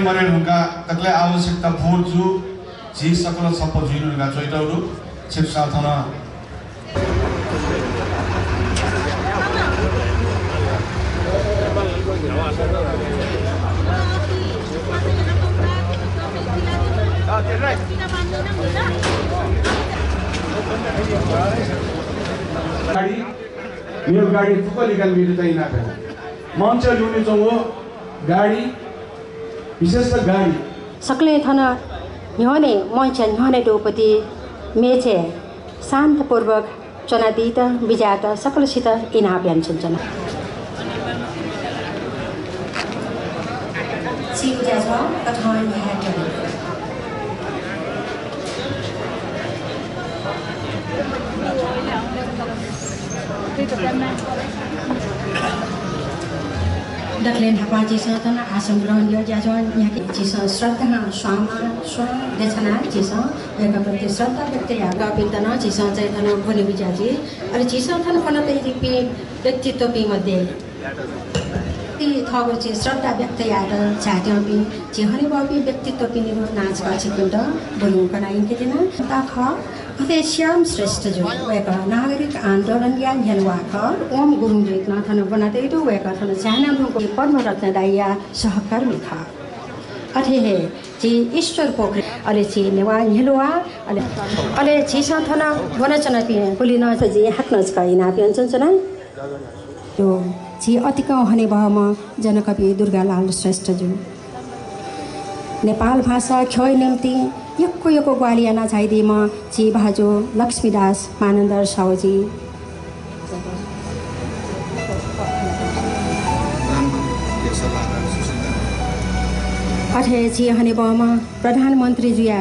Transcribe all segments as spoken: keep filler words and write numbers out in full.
मने हुंका तकले आवश्यकता बोध जू, झी सकल सप्पा जुइनु का च्वइतौ दु। छिकपिन्सं थन गाडी, मेगु गाडी फुक्क लिकां मिले चाहिँ नापे। मञ्च ल्यूने च्वंगु गाडी, विशेषतः गाडी। सकलें थन न्ह्यःने मञ्च न्ह्यःने दुपति मेचय् शान्तपूर्वक च्वनादीत बिज्यात सकलसित इनाप यानाच्वनाच्वना। दकले न्हापां झीसं थन आसन ग्रहण याः ज्याझ्वः न्ह्याके झीसं श्रद्धां स्वांमा स्वां देछानाः झीसं वय्कःप्रति श्रद्धा व्यक्त याः। वय्कःपिन्त नं झीसं चाहिँ थन ब्वने बिज्याजी। अले झीसं थन ब्वना तयादीपिं व्यक्तित्वपिं मध्ये थःगु चाहिँ श्रद्धा व्यक्त यायेत झायातःपिं झी हनेबहःपिं व्यक्तित्वपिनिगु नां छकः छिकपिन्त ब्वने कना यंके त्यना। ता खः। अथे श्याम श्रेष्ठ जु, वय्कः नागरिक आन्दोलनया न्ह्यलुवा खः। ओम गुरुङ जुइत नं थन ब्वना तयादु, वय्कः थन झायाना धुंकूगु पद्मरत्न दाइया सहकर्मी खः। अथे हे झी ईश्वर पोखरेल, अले झी नेवाः न्ह्यलुवा, अले, अले झीसं थन ब्वनाच्वनापिं पुलिं नं झी हाकनं छकः इनाप यानाच्वनाच्वना। यो झी अतिकं हनेबहःम्ह जनकवि दुर्गालाल श्रेष्ठ जु। नेपाल भाषा ख्यःया निंतिं यक्व यक्व ग्वाहालि याना झायादीम्ह झी भाजु लक्ष्मीदास मानन्धर साहुजी। अथे हे झी हनेबहःम्ह प्रधानमन्त्री जुया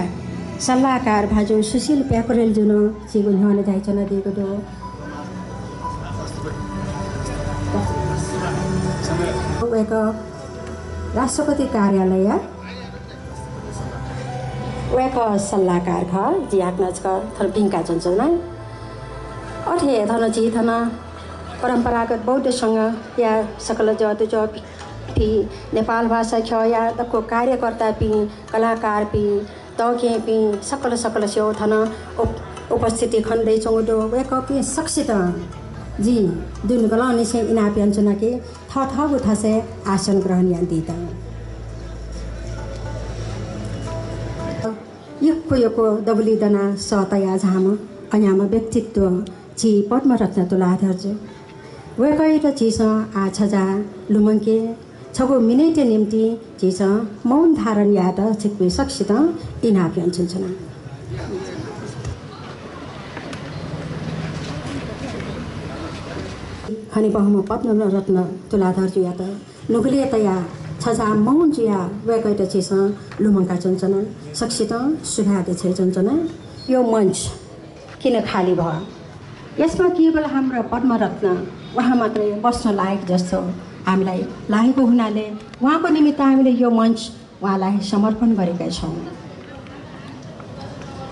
सल्लाहकार भाजु सुशील प्याकुरेल जुं झीगु न्ह्यःने झायाच्वनादीगु दु। वय्कः राष्ट्रपति कार्यालयया वय्कः सल्लाहकार खः, जिं हाकनं छकः थन भिंकाच्वनाच्वना। अथे हे थन झी थन परम्परागत बौद्ध संघया सकल जःतुजःपिं, नेपाल भाषा ख्यःया दक्व कार्यकर्तापिं, कलाकारपिं, तःकेहेँपिं, सकल सकल स्यू थन उप-, उपस्थिति खने दयाच्वंगु दु। वय्कःपिं सकसितं जिं दुनुगलंनिसें इनाप यानाच्वना कि थःथःगु थासय् आसन ग्रहण यानादीत। यक्व यक्व दबुलिइ दनाः सः तया झाःम्ह अज्याःम्ह व्यक्तित्व झी पद्मरत्न तुलाधर जु। वय्कःयात झीसं आः छजाः लुमंके छगू मिनेटया निंतिं झीसं मौन धारण यायेत छिकपिं सकसितं इनाप यानाच्वनाच्वना। हनेबहःम्ह पद्मरत्न तुलाधर जुयात नुगलय् तयाः छजाः मौन जुयाः वय्कःयात झीसं लुमंकाच्वनाच्वना। सकसितं सुभाय् देछानाच्वनाच्वना। यो मञ्च किन खाली भः? यसमा केवल हाम्रो पद्मरत्न उहाँ मात्रै बस्न लायक जस्तो हामीलाई लागेको हुनाले उहाँको निमित्त हामीले यो मञ्च उहाँलाई समर्पण गरेका छौँ।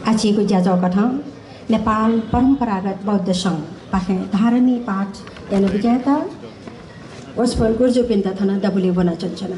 आजको ज्याझ्वः कथं नेपाल परम्परागत बौद्ध संघपाखें धारणी पाठ याना बिज्यात वसपोल गुरुजुपिन्त थन दबुलिइ ब्वनाच्वनाच्वना।